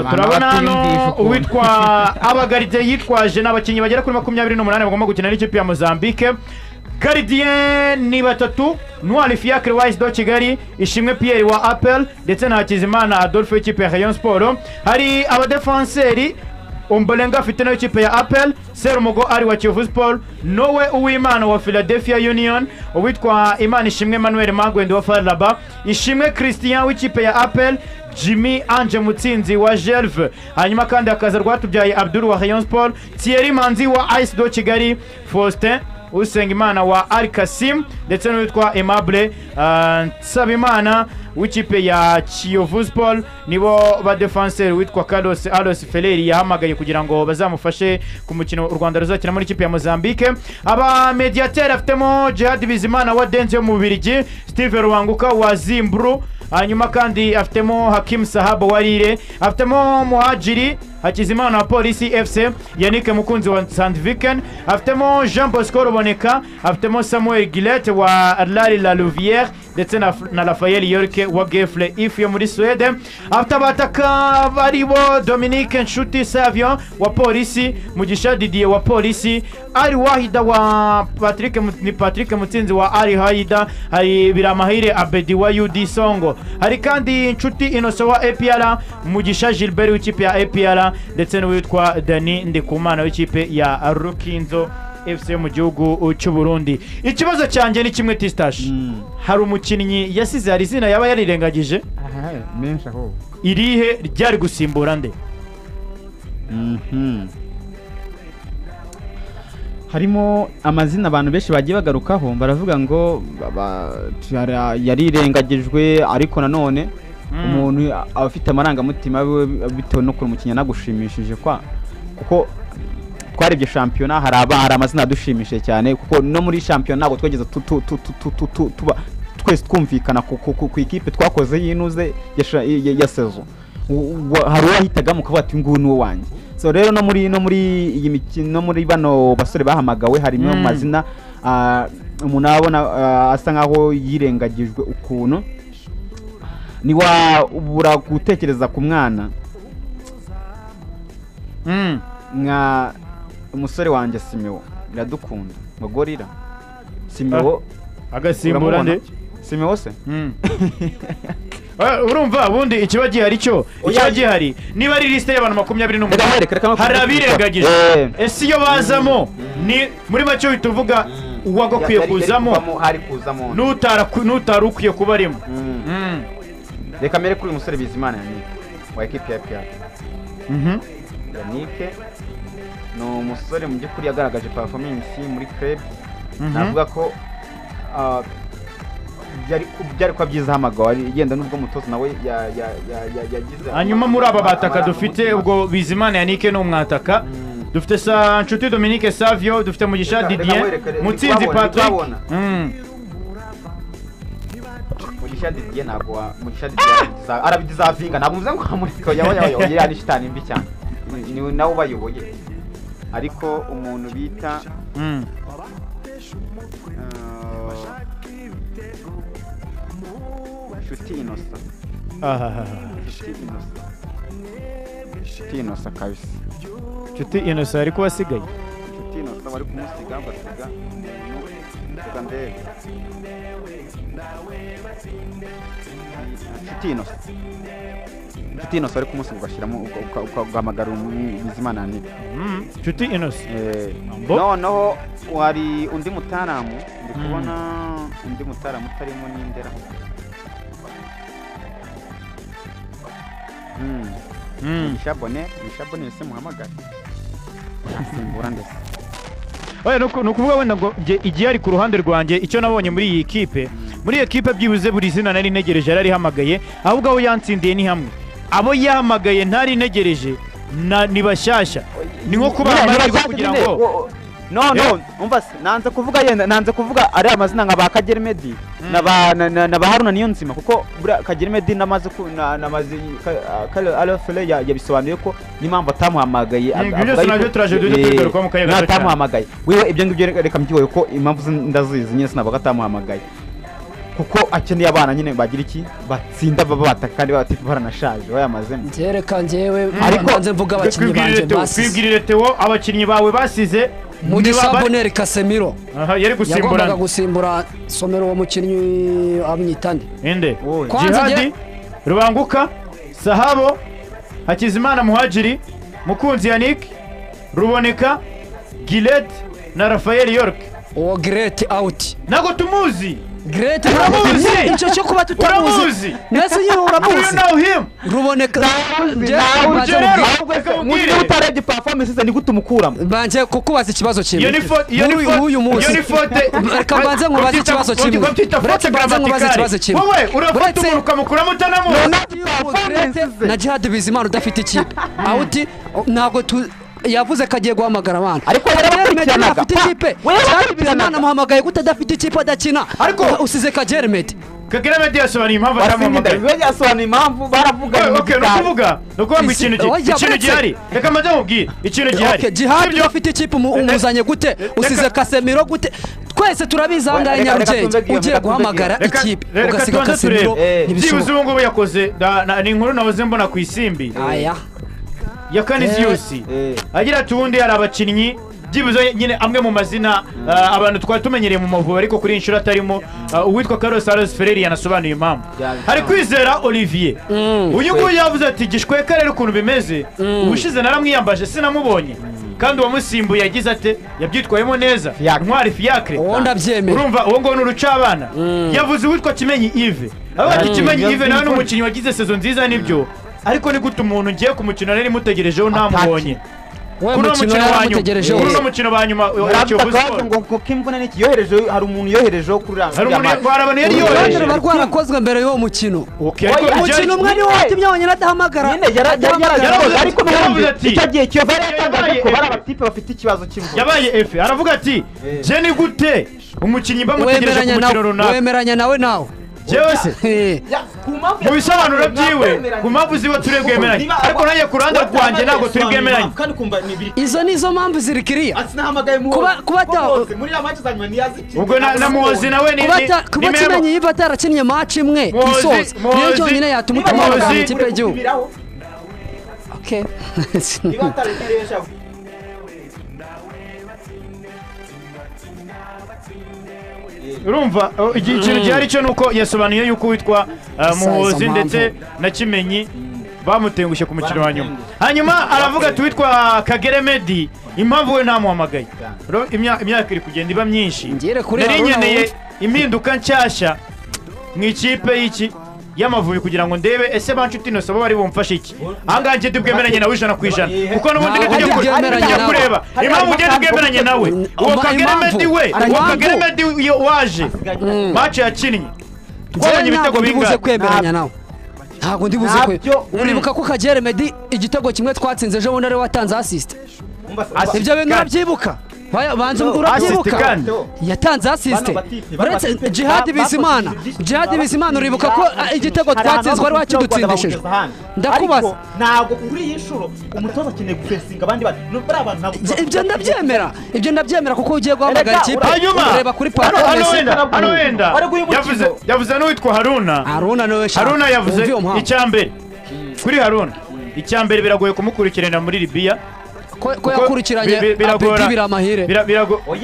Turabona hano uwitwa abagaride yitwaje n'abakinnyi bagera kuri 28 bagomba gukina n'ikipe ya Mozambique. Gardien ni batatu: Ntwari Fiacre wa AS do Kigali, Ishimwe Pierre wa APR ndetse na Hakizimana Adolphe w'ikipe ya Rayon Sport. Hari abadefanseri: Ombolenga afite nayo ikipe ya APR, Serumugo ari wa Kiyovu Sport, Nowe Uwimana wa Philadelphia Union, uwitwa Imana Ishimwe Emmanuel Magwende wa FAR Rabat, Ishimwe Christian w'ikipe ya APR, Jimmy Ange Mutsinzi wa Gerve, hanyuma kandi hakaza Rwatubyaye Abdul wa Rayon Sport, Thierry Manzi wa AS do Kigali, Faustin Usengimana wa Al Kasim ndetse n'uwitwa Aimable Nsabimana w'ikipe ya Kiyovu Sport, nibo ba defenseur witwa Carlos Alos Ferrer yahamagaye kugira ngo bazamufashe ku mukino u Rwanda ruzakina muri ikipe ya Mozambique. Aba mediateur afitemo Jihad Bizimana wa Denze yo mu Bubiligi, Steve Rubanguka wa Zimbru, hanyuma kandi afitemo Hakim Sahabo wa Lille, afitemo Muhajiri Hakizimana wa Polisi FC, Yannick Mukunzi wa Sandviken, afitemo Jean Bosco Ruboneka, afitemo Samuel Gillette wa Lari La Louvière ndetse na Rafael Yorke wa Gefle If yo muri Suède. Afite abataka baribo Dominique Nshuti Savion wa Polisi, Mugisha Didier wa Polisi, Ali Wahida wa Patrick ni Patrick Mutsinzi wa Ali Haida, hari Biramahire Abedi wa UD Songo, hari kandi Nshuti Innocent wa APR, Mugisha Gilbert w'ikipe ya APR ndetse n'uwitwa Dani Ndikumana w'ikipe ya Rukinzo FC yo mu gihugu cy'u Burundi. Ikibazo cyanjye ni kimwe, Tistash, hari umukinnyi yasize, hari izina yaba yarirengagije? Aha, menshi ahubwo. Irihe ryari gusimbura nde? Harimo amazina abantu benshi bagiye bagarukaho, baravuga ngo yarirengagijwe, ariko nanone umuntu aba afite amarangamutima bitewe no kuntu umukinnyi anagushimishije, kwa kuko twarebye shampiyona, hari amazina adushimishije cyane, kuko no muri shampiyona ntabwo twageze tuba twese twumvikana ku ikipe twakoze yinuze ya saison. Hari uwahitagamo ukavuga ati nguyu ni uwanjye. So rero no muri iyi mikino, no muri bano basore bahamagawe, harimo amazina umuntu abona asa nkaho yirengagijwe ukuntu. Ntiwabura gutekereza ku mwana nka umusore wanjye Simeo Iradukunda, ngo gorira Simeo. Agasimbura nde? Simeo se? Urumva ubundi ikiba gihari cyo, ikiba gihari niba ari lisite y'abantu 28, Reka hari abirengagije. Ese iyo bazamo, ni muri make uhita uvuga uwagakwiye kuzamo hari kuzamo n'utari ukwiye kuba arimo. Reka mbere kuri uyu musore Bizimana Yannick wa ekipi ya APR. Yannick ni umusore mu by'ukuri yagaragaje performance muri club. Navuga ko byari kuba byiza ahamagawe yenda, nubwo umutoza nawe yagize Hanyuma muri aba bataka dufite, ubwo Bizimana Yannick ni umwataka, dufite sa Nshuti Dominique Savio, dufite Mugisha Reka Didier, nkwereke, ndi Mutsinzi kuhabona, ndi Patrick. kuhabona. Mugisha Didier ntabwo Mugisha Didier arabideservinga, ntabwo mvuze ngo amureka, yabaye yari shitani mbi cyane, ni nawe ubayoboye, ariko umuntu bita Nshuti Innocent. Ahahaha. Nshuti Innocent, Nshuti Innocent kabisa. Nshuti Innocent ari kuba asigaye. Nshuti Innocent bari kumusiga, basiga umuntu, reka ndebe. Nshuti Innocent, Nshuti Innocent bari kumusiga, ugashyiramo ugahamagara Bizimana Yannick. Nshuti Innocent. Ambo. Noneho hari undi mutaramu ndi kubona, undi mutaramu utarimo n'indera. Mugisha Bonheur, Mugisha Bonheur se muhamagare asimbura ndetse? Oya, ni ukuvuga wenda ngo njye igihe ari ku ruhande rwanjye, icyo nabonye muri iyi kipe, muri iyi kipe byibuze buri zina nari ntegereje yararihamagaye, ahubwo aho yantsindiye ni hamwe: abo yahamagaye ntari ntegereje ni bashyashya, ni nko kubaha amahirwe kugira ngo No, umva se, nanze kuvuga yenda, nanze kuvuga ari amazina nka ba Kagere Medi na ba Haruna Niyonzima, kuko buriya Kagere Medi namaze ku na namaze Alofele yabisobanuye ko n'impamvu atamuhamagaye Ibyo avuga byose nabyo yuko- turaje duhite tubigarukaho mu kanya gato cyane. Natamuhamagaye wewe, ibyo ngibyo reka mbyihoye ko impamvu ndazizi nyine, sinavuga atamuhamagaye. Kuko akeneye abana nyine bagira iki batsinda baba bataka kandi baba baranashaje bayamazemo. Ngereka njyewe Ariko mbanze mvuga abakinnyi banje basize. Kwibwirire Theo abakinnyi bawe basize Mugisha Bonheur Casemiro. Aha yari gusimbura. Yagombaga gusimbura Somero uwo mukinnyi amwitande. Inde. Jihadi Rubanguka, Sahabo, Hakizimana Muhajiri, Mukunzi Yannick, Ruboneka, Gillet na Rafael York. Uwo Great out. Nago tumuzi. Great uramuzi. Icyo cyo kuba tutamuzi. Nese nyine uramuzi. You know him. Ruboneka. Muzi utarebye performance ze ni gute umukuramo. Banje kukubaza ikibazo kimwe. Uyu munsi. Reka mbanze nkubaze ikibazo kimwe. Uretse mbanze nkubaze ikibazo kimwe. Wowe urafata umuntu ukamukuramo utanamuzi. Na Jihad Bizimana udafite ikipe. Out ntago yavuze ko agiye guhamagara abantu. Ariko yarabakurikiranaga. Afite ikipe. Bizimana amuhamagaye gute adafite ikipe adakina. Ariko usize Kagere Meddy. Kagere Meddy yasobanuye impamvu atamuhamagaye. Yasobanuye impamvu baravuganye. Okay, no kuvuga ikintu gihari. Reka mbanze nkubwire ikintu gihari. Okay, Jihad afite ikipe umuzanye gute? Usize Casemiro gute? Twese turabizi aho ngaho Nyarugenge ugiye guhamagara ikipe ugasiga Casemiro. Byibuze ubu ngubu yakoze ni inkuru nahoze mbona ku Isimbi. Aya. Ya Canisius agira ati ubundi hari abakinnyi byibuze nyine amwe mu mazina abantu twari tumenyereye mu Mavubi ariko kuri inshuro atarimo uwitwa Carlos Alves Ferreira yanasobanuye impamvu. Hari Kwizera Olivier uyu nguyu yavuze ati gishweka rero ukuntu bimeze ubushize naramwiyambaje sinamubonye kandi uwamusimbuye yagize ate yabyitwayemo neza Ntwari Fiacre uwo ndabyemera. Urumva uwo ngo ni urucabana. Yavuze uwitwa Kimenyi Yves avuga ati Kimenyi Yves nawe ni umukinnyi wagize saison nziza nibyo ariko ni gute umuntu ngiye ku mukino nari mutegerejeho ntamubonye. We mukino yaramutegerejeho. Kuri uno mukino wa nyuma wa Kiyovu Sport ngo kimvune n'iki yohereje hari umuntu yoherejeho kuri hari umuntu abantu yari yohereje ruba rwarakozwe mbere y'uwo mukino. Umukino umwe niwo watumye abanyene adahamagara. Nyine yarakoze ariko n'ubundi icyo gihe Kiyovu yaratangaje ko bari abatipe bafite ikibazo cy'imvune. Yabaye F aravuga ati je ni gute umukinnyi bamutegereje ku mukino runaka. Wemeranya nawe nawe. Jewe mu bisobanuro byiwe ku mpamvu ziba turi bwemeranye ariko nanjye ku ruhande rwanjye ntabwo turi bwemeranye. Izo nizo mpamvu ziri kiriya ubwo na Muhozi nawe ni kuba Kimenyi Yves atarakinnye match imwe isoza niyo cyonyine yatuma utamuhamagara mu ikipe y'igihugu. Okay. Urumva ikintu gihari cyo nuko yasobanuye yuko witwa Muhozi ndetse na Kimenyi bamutengushye ku mukino wa nyuma. Hanyuma aravuga ati witwa Kagere Meddy impamvu we ntamuhamagaye imyaka iri kugenda iba myinshi nari nkeneye impinduka nshyashya mu ikipe y'iki y'Amavubi kugira ngo ndebe ese ba nshuti Innocent bo bari bumfashe iki. Ahangaha njye ndibwemeranye nawe 100% kuko n'ubundi ntitujye kureba impamvu ugenda ubwemeranye nawe. Uwo Kagere Meddy we uwo Kagere Meddy waje match yakinnye twabonye ibitego bingahe. Kwemeranya nawe ntabwo ndibuze kwe. Uribuka ko Kagere Meddy igitego kimwe twatsinze ejo bundi ari watanze assist. Ibyo bintu urabyibuka? Banza urabyibuka yatanze assist. Uretse Jihad Bizimana, Jihad Bizimana uribuka ko igitego twatsinzwe ari wakidutsindishije. Ndakubaza ntabwo kuri iyi nshuro umutoza akeneye gufesinga abandi bari abantu. Ibyo ndabyemera, ibyo ndabyemera kuko ugiye guhamagara ikipe ureba kuri performance. Hano wenda yavuze n'uwitwa Haruna. Haruna nawe Haruna yavuze icyambere kuri Haruna icyambere biragoye kumukurikirana muri Libya ko yakurikiranye Abedi Biramahire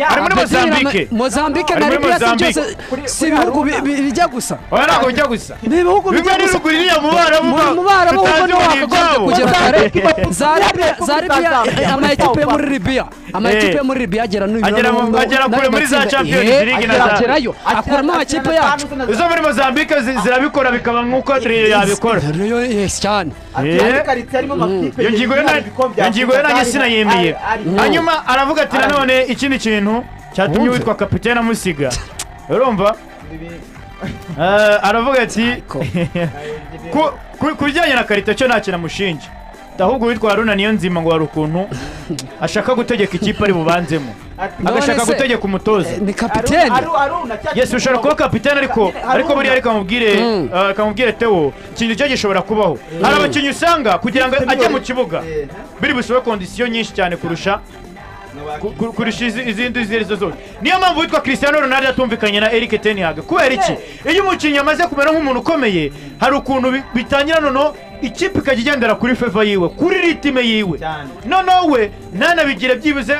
ari muri Mozambique. Mozambique na Libya si byose si ibihugu bijya gusa. Oya ntabwo bijya gusa. Ni ibihugu bijya gusa. Mu Barabu ahubwo niho wakagombye kugera kare. Za Libya ama ekipe yo muri Libya ama ekipe yo muri Libya agera agera kure muri za Champions League na za agerayo akuramo amakipe yacu. Izo muri Mozambique zirabikora bikaba nkuko Rayon yabikora. Yes cyane. Iyo ngingo yo nanjye sinayemeye. Hanyuma aravuga ati nanone ikindi kintu cyatumye witwa kapitene amusiga. Urumva? Aravuga ati ku bijyanye na karita cyo nta kintu amushinja. Ahubwo witwa Haruna Niyonzima ngo hari ukuntu ashaka gutegeka ikipe ari bubanzemo. Agashaka gutegeka umutoza. Ni kapitene. Yes ushobora kuba kapitene ariko buriya ariko amubwire Theo ikintu cyo gishobora kubaho. Hari abakinnyi usanga kugira ngo ajye mu kibuga biri busobe kondisiyo nyinshi cyane kurusha Kurusha izindi izo zose. Niyo mpamvu witwa Cristiano Ronaldo atumvikanye na Erik ten Hag. Kubera iki? Iyo umukinnyi amaze kumera nk'umuntu ukomeye, hari ukuntu bitangira noneho ikipe ikajya igendera kuri favor yiwe, kuri ritime yiwe. Noneho we ntanabigire byibuze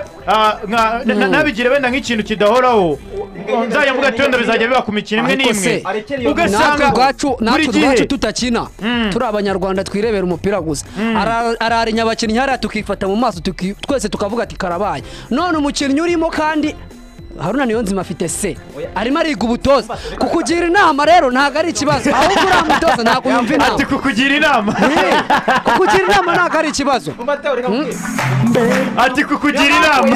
ntabigire wenda nk'ikintu kidahoraho. Nzajya mvuga ati wenda bizajya biba ku mikino imwe n'imwe. Ugasanga natwe ubwacu tutakina, turi abanyarwanda twirebera umupira gusa. Ararinya abakinnyi hariya tukifata mu maso twese tukavuga ati karabaye. None umukinnyi urimo kandi Haruna Niyonzima afite se arimo ariga ubutoza. Kukugira inama rero ntabwo ari ikibazo, ahubwo uriya mutoza ntabwo yumva inama. Ati kukugira inama, kukugira inama ntabwo ari ikibazo. Ati kukugira inama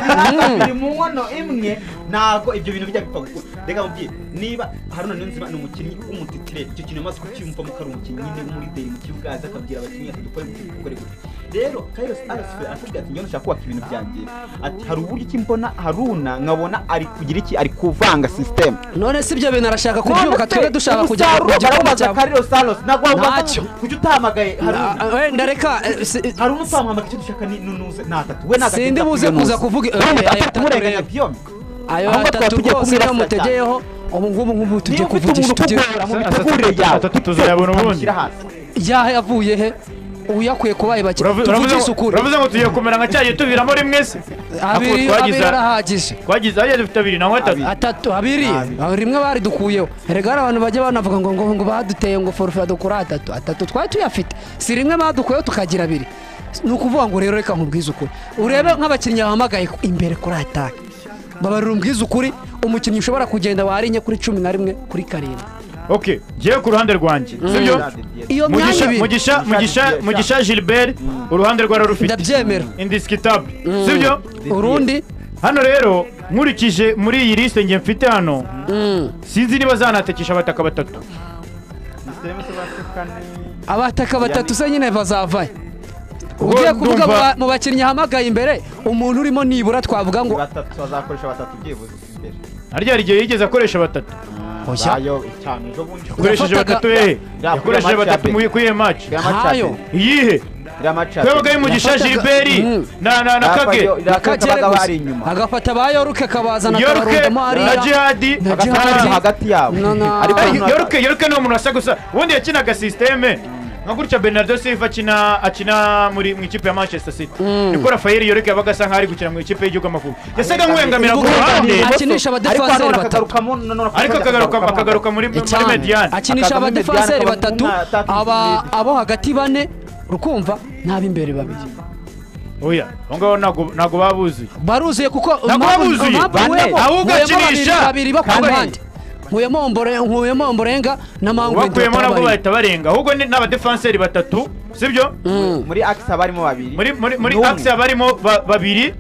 biri mu nkono imwe, ntabwo ibyo bintu bijya bipfa gukura. Reka mubwire, niba Haruna Niyonzima ni umukinnyi w'umutitire, icyo kintu amaze kucyumva ko ari umukinnyi nyine w'umulideri mu kibuga, aza akabwira abakinnyi ati dukore gutya, dukore gutya. Rero Carlos Alves arakubwira ati njyewe nshaka kubaka ibintu byanjye, ati hari uburyo ki mbona Haruna nkabona ari kugira iki, ari kuvanga system. None si ibyo bintu arashaka kubyuka, twebwe dushaka kujya ku gikombe cya Carlos Alves. Ntabwo wabaza kuki utahamagaye Haruna. Wenda reka Haruna utamuhamagaye, icyo dushaka ni nunuze na atatu we nagatatu. Sindi buze kuza kuvuga kumurenganya Guillaume. Ayo atatu rwose niyo mutegeyeho ubu ngubu nk'ubu tugiye kuvugisha tugiye atatu tuzayabona ubundi. Yahe yavuye he? Uyakwiye kubaye bake. Tuvugishe ukuri. Uravuze ngo tugiye kumera nka cyagiye tuviramo rimwe se? Abiri arahagije. Twagize aje dufite abiri na atatu. Atatu abiri. Rimwe bari dukuyeho. Erega hari abantu bajya banavuga ngo ngo baduteye ngo forfait dukura atatu. Atatu twari tuyafite. Si rimwe badukuyeho tukagira abiri. Ni ukuvuga ngo rero reka nkubwize ukuri. Urebe nk'abakinnyi bahamagaye imbere kuri attack. Babarira umbwize ukuri, umukinnyi ushobora kugenda warinye kuri 11 kuri 7. Okay, ngiye ku ruhande rwanjye. Sibyo? Iyo myanya ibiri. Mugisha Gilbert uruhande rwa rufite. Ndabyemera. Indiscutable. Sibyo? Urundi hano rero nkurikije muri iyi liste ngiye mfite hano. Sinzi niba zanatekesha abataka batatu. Abataka batatu se nyine bazavaye. Ugiye kuvuga mu bakinnyi hamagaye imbere umuntu urimo nibura twavuga ngo batatu azakoresha batatu byibuze imbere. Harya hari igihe yigeze akoresha batatu. Oya cyane ejo bundi yakoresheje batatu yakoresheje batatu muri kuye match. Hayo iyihe? Twebwe Mugisha Gilbert na Kage na inyuma agafata ba Yoruke kabazana kabarundamo hariya na Jihadi hagati yabo. Ariko Yoruke ni umuntu asa gusa ubundi yakinaga systeme nka gutya Bernardo Silva akina muri mu ikipe ya Manchester City. Niko Rafael Yorke yabaga asa nkaho ari gukina mu ikipe y'igihugu Amavubi. Yasaga nk'uwengamira ku ruhande akinisha abadefenseri batatu, ariko akagaruka muri mediane akinisha abadefenseri batatu, abo hagati bane rukumva n'ab'imbere babiri. Oya, aho ngaho ntago babuzuye. Baruzuye kuko ntago babuzuye. Ahubwo akinisha babiri bakumpande. Nkuyemo Omborenga na Mangwende. Bakuyemo nabwo bahita barenga. Ahubwo ni n'abadefenseri batatu, sibyo? Muri axe barimo babiri. Muri axe barimo babiri.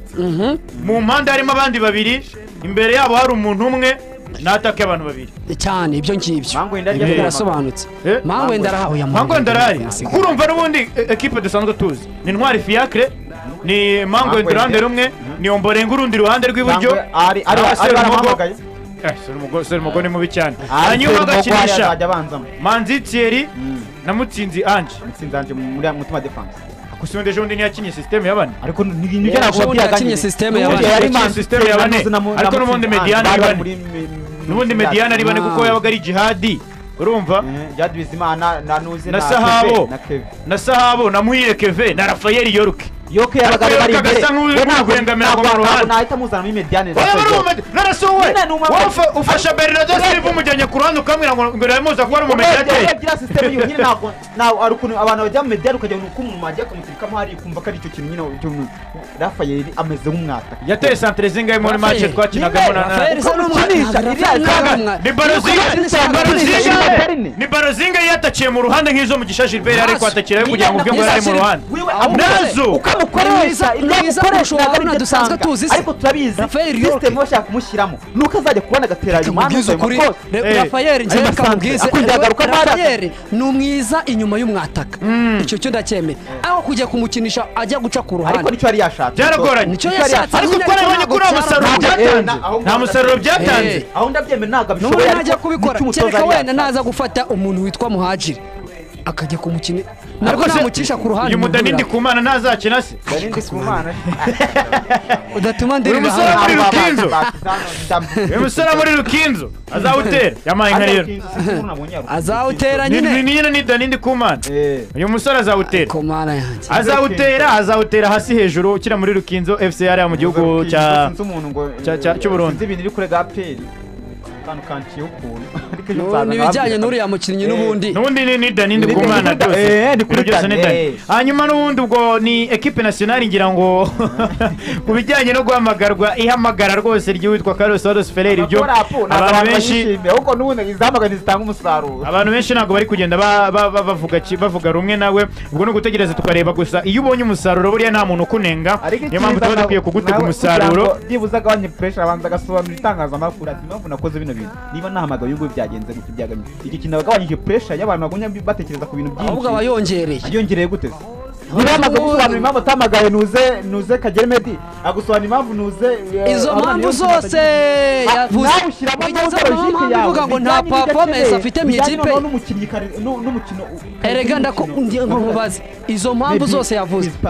Mu mpande harimo abandi babiri, imbere yabo hari umuntu umwe n'atake abantu babiri. Cyane ibyo ngibyo. Birasobanutse. Mangwende arahawe. Mangwende arahari. Kurumva n'ubundi equipe dusanzwe tuzi. Ni Ntwari Fiacre, ni Mangwende uruhande rumwe, ni Omborenga urundi ruhande rw'iburyo. Ari barahamagaye. Serumogo ni mubi cyane. Hanyuma agakinisha Manzi Thierry na Mutsinzi Ange. Mutsinzi Ange muri mutima defense. Akusundi ejo bundi ntiyakinye system y'abane. Ariko nibyo nakubwiye yakinye system y'abane. Yakinye system y'abane. Ariko n'ubundi mediane ari bane. N'ubundi mediane ari bane kuko yabaga ari Jihadi. Urumva? Jihad Bizimana na Nuzi na Sahabo. Na Sahabo na Muhire Keve na Rafael Yorke. Yoke yabaga bari imbere. Nahita muzana muri mediane. Narasowe. Ufasha Bernardo Silva umujyanye ku ruhande ukamwira ngo uramuza kuba ari umumediate. Gira system iyo nyine ntabwo nawe ari ukuntu abantu bajya mu mediane ukajya uko umuntu majya akamutirikamo hari kumva ko ari icyo kintu nyine Rafael ameze nk'umwata. Yateye centre zingahe muri match twakinagamo na Ni Barozinga yataciye mu ruhande nk'izo Mugisha Gilbert ariko atakirayo kugira ngo ubwe ngo ari mu ruhande. Nazo ukamukoresha ibyo Haruna dusanzwe tuzi ariko turabizi system bashaka kumushyiramo nuko azajya kubona agatera nyuma kuri Rafael ngiye kamubwize Rafael ni umwiza inyuma y'umwataka icyo cyo ndacyemeye aho kujya kumukinisha ajya guca ku ruhande ariko nicyo yari yashatse byaragoranye nicyo yashatse ariko twarabonye ko nta musaruro byatanze aho ndabyemeye ntabwo abishoboye najya kubikora kereka wenda naza gufata umuntu witwa Muhajiri akajya kumukina Ntabwo namucisha ku ruhande. Uyu Mudani Ndikumana ntazakina se? Dani Ndikumana udatuma ndirira. Uyu musore muri Rukinzo. Uyu musore muri Rukinzo azawutera. Yamaye inka rero. Azawutera nyine. Ni nyine ni Dani Ndikumana. Uyu musore azawutera. Komana yanjye. Azawutera hasi hejuru ukina muri Rukinzo FC yari mu gihugu cya cy'u Burundi. Sinzi ibintu iri kurega APR. Nibijyanye n'uriya mukinnyi n'ubundi ni Dani Ndikumana byose byose ni Dani. Hanyuma n'ubundi ubwo ni equipe nationale ngira ngo ku bijyanye no guhamagarwa ihamagara rwose ry'uwitwa Carlos Alves Ferreira ibyo abantu benshi ahubwo n'ubundi izahamagara zitanga umusaruro. Abantu benshi ntabwo bari kugenda bavuga rumwe nawe, ubwo ni ugutegereza tukareba gusa iyo ubonye umusaruro buriya nta muntu ukunenga, niyo mpamvu tuba dukwiye kugutega umusaruro. Byibuze agabanye pressure abanza agasobanura itangazamakuru ati impamvu nakoze bino bintu niba nahamagaye uyu nguyu byagenze gutya byagamye iki kintu agabanyije pressure y'abantu bagumya batekereza ku bintu byinshi ahubwo aba yongereye yongereye gute se niba yamaze gusobanura impamvu atamagaye nuze Kagere Medi agusobanura impamvu nuze izo mpamvu zose yavuze uvuga ngo nta performance afite mu ikipe erega ndakubaza izo mpamvu zose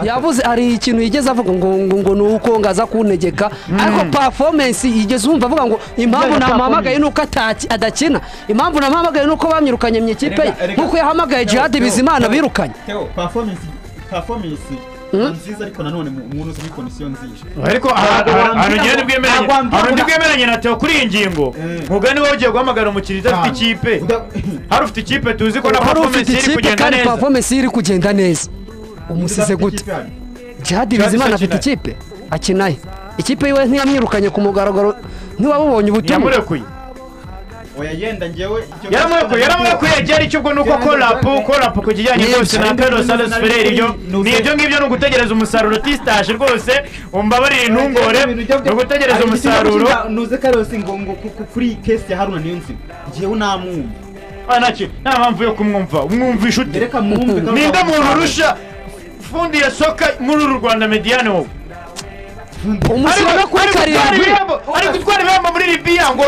yavuze hari ikintu yigeze avuga ngo nuko ngaza kuntegeka ariko performance yigeze umva avuga ngo impamvu namuhamagaye nuko adakina impamvu namuhamagaye nuko bamwirukanye mu ikipe nkuko yahamagaye Djihad Bizimana birukanye performance nziza ariko nanone umuntu uzi condition nziza ariko ahantu ngende bwemeranye ahantu bwemeranye na Theo kuri iyi ngingo mugani wowe ugiye guhamagara umukinnyi udafite ikipe hari ufite ikipe tuzi ko na performance iri kugenda neza performance iri kugenda neza umusize gute Djihad Bizimana afite ikipe akinaye ikipe yiwe ntiyamwirukanye ku mugaragaro ntiwabubonye ubutumwa yamurekuye oya yenda ngewe yaramurekuye yari icyo ubwo nuko korapu ku kijyanye rwose na Carlos Alves Ferreira ibyo ni ibyo ngibyo ni ugutegereza umusaruro tistage rwose umbabarire intungore ni ugutegereza umusaruro nuze Carlos ngo kuri case ya Haruna Niyonzima ngewe namwumva nta mpamvu yo kumwumva umwumvisha ute reka mwumve ninde muntu urusha fundi ya soka muri uru Rwanda Mediane wowe umushyira no kuri karindwi ari gutwara ibihembo muri Libya ngo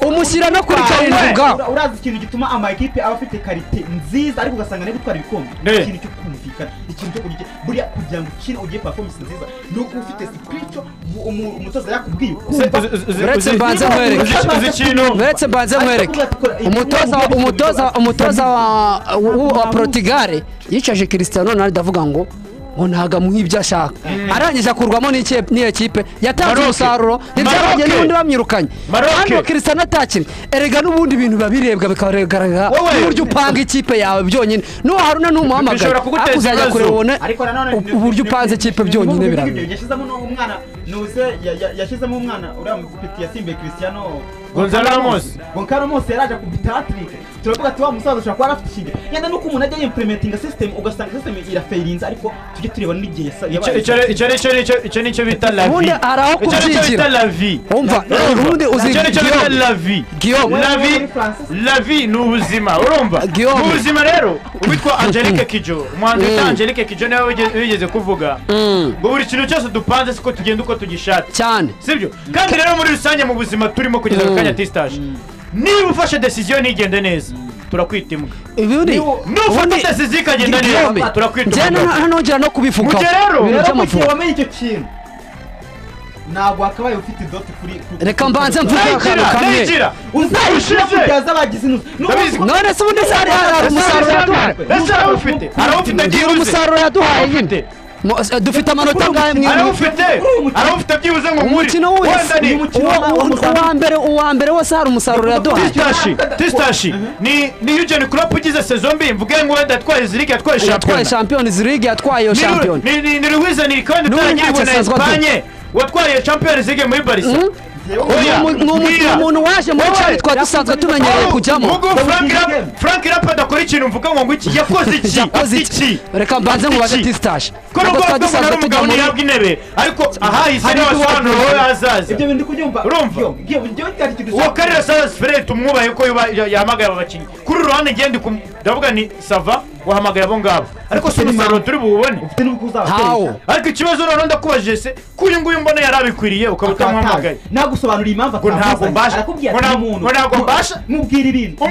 umushyira no kuri karindwi ubwawe urazi ikintu gituma ama equipe aba afite karite nziza ariko ugasanga ari gutwara ibikombe ikintu cyo kumvikana ikintu cyo kugira buriya kugira ngo ukine ugire performance nziza nuko ufite spiritual umutoza yakubwiye uretse mbanze nkwereke uretse mbanze nkwereke umutoza wa Portugal yicaje Cristiano Ronaldo avuga ngo ntago amuha ibyo ashaka arangije akurwamo n'iyo kipe yatanze umusaruro ntibyabagiye n'ubundi bamwirukanye hano Cristiano atakiri erega n'ubundi ibintu biba birebwa bikagaragara n'uburyo upanga ikipe yawe byonyine n'uwo Haruna n'umuhamagaye ariko uzajya kureba ubone uburyo upanze ikipe byonyine birabira yashyizemo umwana nuze yashyizemo umwana uriya mupeti yasimbuye Cristiano Gonzalo Ramos Gonzalo Ramos yaraje kubita hat-trick turavuga ati wa musaza ushobora kuba arafite ishinge yenda nuko umuntu ajya implementinga system ugasanga system irafailinze ariko tujye tureba n'igihe icyo nicyo bita la vie ubundi hari aho kubyigira la vie umva ubundi uzi icyo nicyo bita la vie Guillaume la vie ni ubuzima urumva mu buzima rero uwitwa Angelique Kidjo umuhanzi witwa Angelique Kidjo niwe wigeze kuvuga ngo buri kintu cyose dupanze siko tugenda uko tugishatse cyane sibyo kandi rero muri rusange mu buzima turimo kugeza ku kanya tistage niba ufashe decision ntigende neza turakwita imbwa nufata decision ikagenda neza turakwita imbwa njye nongera no kubivuga rero rero wamenye icyo kintu ntabwo wakabaye ufite doti kuri reka mbanze mvuge akantu kamwe uzayishira kubyaza abagize inusu none se ubundi se hari umusaruro yaduhaye ese arawufite ngira umusaruro yaduhaye nyine dufite amanota angahe mwe arawufite byibuze ngo umukino wese uwa mbere wose hari umusaruro yaduhaye tistashi ni Jurgen Klopp ugize saison mbi mvuge ngo wenda yatwaye League yatwaye yatwaye Champions League yatwaye iyo Champions ni Luis Enrique wenda utaragiriwe na Espagne watwaye Champions League muri Barca ni umuntu waje muri cyari twa dusanzwe tumenyereye kujyamo ubwo Frank Lampard akora ikintu mvuga ngo iki yakoze iki reka mbanze nkubaze tistage ko nubwo twari dusanzwe tujya muri intebe ariko ahahise n'abasobanuro wowe hazaza ibyo bintu kubyumva urumva uwo Carlos Alves Ferreira tumwubahe ko yahamagaye aba bakinnyi kuri uru ruhande ngende ndavuga ni sava Wahamagaye abo ngabo ariko si umusaruro turi buwubone. Ariko ikibazo noneho ndakubajije se ko uyu nguyu mbona yari abikwiriye ukaba utamuhamagaye? Nagusobanurira impamvu atamuzanye. Ngo ntabwo mbasha mubwira ibintu.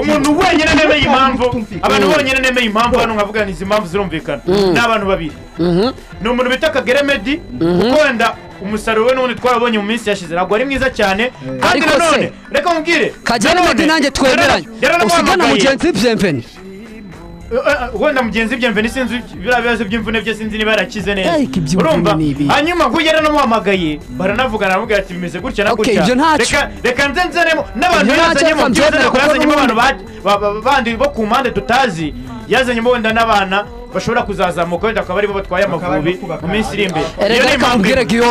Umuntu wenyine nemeye impamvu, abantu bonyine nemeye impamvu hano nkavuga ni izi mpamvu zirumvikana, ni abantu babiri. Ni umuntu bita Kagere Meddy, kuko wenda umusaruro we n'ubundi twarabonye mu minsi yashize ntabwo ari mwiza cyane. Kandi nanone reka mubwire Kagere Meddy nanjye twemeranye usigana mugenzi Bienvenu. Wenda mugenzi Bienvenu sinzi biriya bibazo by'imvune bye, sinzi niba yarakize neza, urumva. Hanyuma ngo yaranamuhamagaye baranavugana, aramubwira ati bimeze gutya na gutya, reka nze nzanemo n'abantu yazanyemo, yazanyemo abantu bandi bo ku mpande tutazi, yazanyemo wenda n'abana bashobora kuzazamuka wenda akaba aribo batwaye Amavubi mu minsi iri imbere.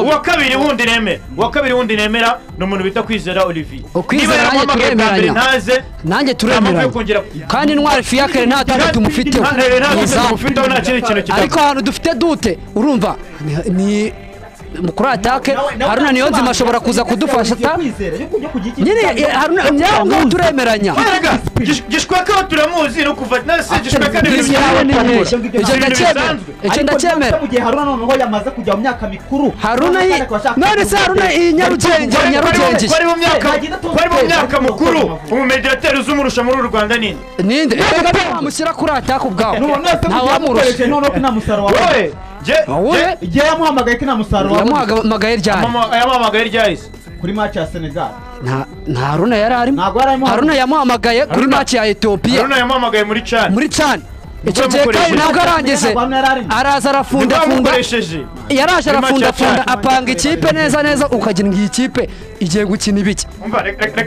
Uwa kabiri wundi nemera, uwa kabiri wundi nemera ni umuntu bita Kwizera Olivier. Niba yaramuhamagaye bwa mbere ntaze, nanjye turemeranya. Kandi Ntwari Fiacre nta dute tumufiteho, nta kindi kintu kidapfa. Ariko ahantu dufite dute urumva ni kuri atake. Haruna Niyonzima ashobora kuza kudufasha nyine. Haruna nyawo turemeranya. Gishweka turamuzi no kuva nase Gishweka ni icyo ndacyemera. Mu gihe Haruna noneho yamaze kujya mu myaka mikuru, Haruna none se Haruna iyi Nyarugenge bari mu myaka mukuru, umumediateri uzumurusha muri uru Rwanda ninde? Ninde wamushyira kuri atake ubwawe? Nta wamurusha. Noneho nta musaruro wawe. Igihe yamuhamagaye ko nta musaruro yamuhamagaye ryari? Yamuhamagaye ryari kuri match ya Senegal. Nta Haruna yari arimo. Haruna yamuhamagaye kuri match ya Ethiopia. Haruna yamuhamagaye muri CHAN. Muri CHAN. Icyo gihe kandi ntabwo arangije, araza arafundafunda, yaraje arafundafunda apanga ikipe neza neza, ukagira ngo iyi kipe igiye gukina ibiki.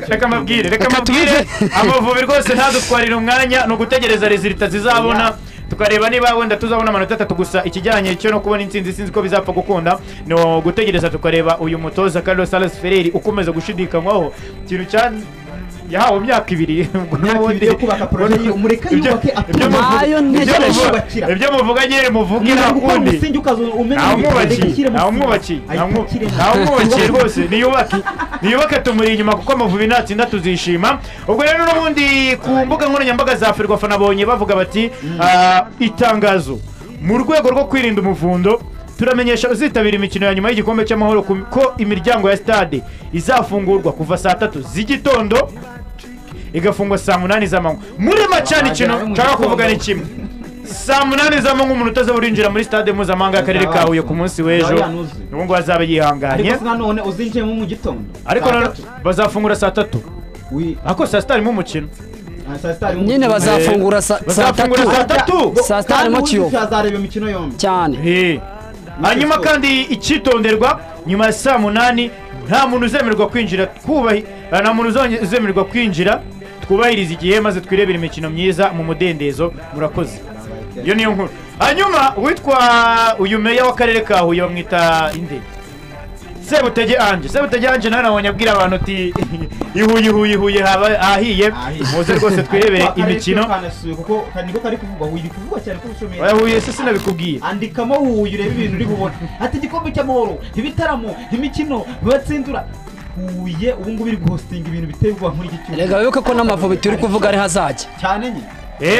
Reka mabwire, reka mabwire Amavubi rwose ntadutwarire umwanya, ni ugutegereza resultat zizabona tukareba niba wenda tuzabona amanota atatu gusa. Ikijyanye cyo no kubona intsinzi sinzi ko bizapfa gukunda, ni ugutegereza tukareba uyu mutoza Carlos Salas Ferrer ukomeza gushidikanywaho ikintu cya yahawe imyaka ibiri yo kubaka projet, mureke yubake ayo ntegereje. Ibyo muvuga nyine muvuge nta kundi, ntawumwubakiye rwose, niyubake tumuri inyuma kuko Amavubi natsinda tuzishima. Ubwo rero n'ubundi ku mbuga nkoranyambaga za Ferwafa nabonye bavuga bati itangazo mu rwego rwo kwirinda umuvundo turamenyesha uzitabira imikino ya nyuma y'igikombe cy'amahoro ko imiryango ya stade izafungurwa kuva saa 3 z'igitondo igafungwa saa 8 z'amanywa. Muri macana ikintu nshaka kuvuga ni kimwe, saa 8 z'amanywa umuntu utazaburinjira muri stade mpuzamahanga y'akarere ka Huye ku munsi w'ejo, ubu ngubu azaba yihanganye. Ariko nanone uzinjiyemo mu gitondo, ariko bazafungura saa 3, ariko saa 6 harimo umukino nyine bazafungura saa 3, saa 6 harimo Kiyovu cyane. Hanyuma kandi icyitonderwa, nyuma ya saa 8 nta muntu uzemererwa kwinjira, nta muntu uzemererwa kwinjira, twubahiriza igihe maze twirebere imikino myiza mu mudendezo. Murakoze, iyo niyo nkuru. Hanyuma uwitwa uyu meya w'akarere ka Huye bamwita inde? Sebutege Ange. Sebutege Ange nawe nabonye abwira abantu ati ihuye ihuye ihuye hahiye, muze rwose twirebere imikino. Kuko niko kari kuvugwa Huye, kuvugwa cyane ko ushomeye. Oya Huye se sinabikubwiye. Andikamo Huye urebe ibintu uri bubona. Ati igikombe cy'amahoro, ibitaramo, imikino, batsindura. Huye ubu ngubu iri guhostinga ibintu biteye ubwoba muri iki cyumweru. Rega wibuke ko n'Amavubi turi kuvuga ari hazajya. Cyane nyine.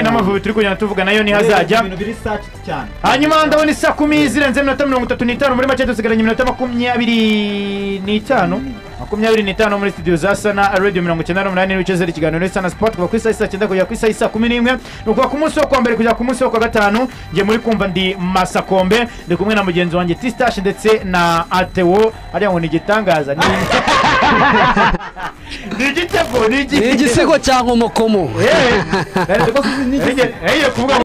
N'Amavubi turi kugenda tuvuga nayo ni hazajya. Ibintu biri search cyane. Hanyuma ndabona isa 10 zirenze iminota 35, muri make dusigaranye iminota 25. 25 muri studio za Sana Radio 98.0, ikiganiro Sana Sport kuva ku isaha 9 kugera ku isaha 11. Ni kuva ku munsi wo kwa mbere kugera ku munsi wo kwa gatanu. Ngiye muri kumva ndi Masakombe, ndi kumwe na mugenzi wanjye Tistash ndetse na Ateo. Hariya ngo ni igitangaza, ni igitego, ni igisigo cya Nkomokomo. Kuvuga.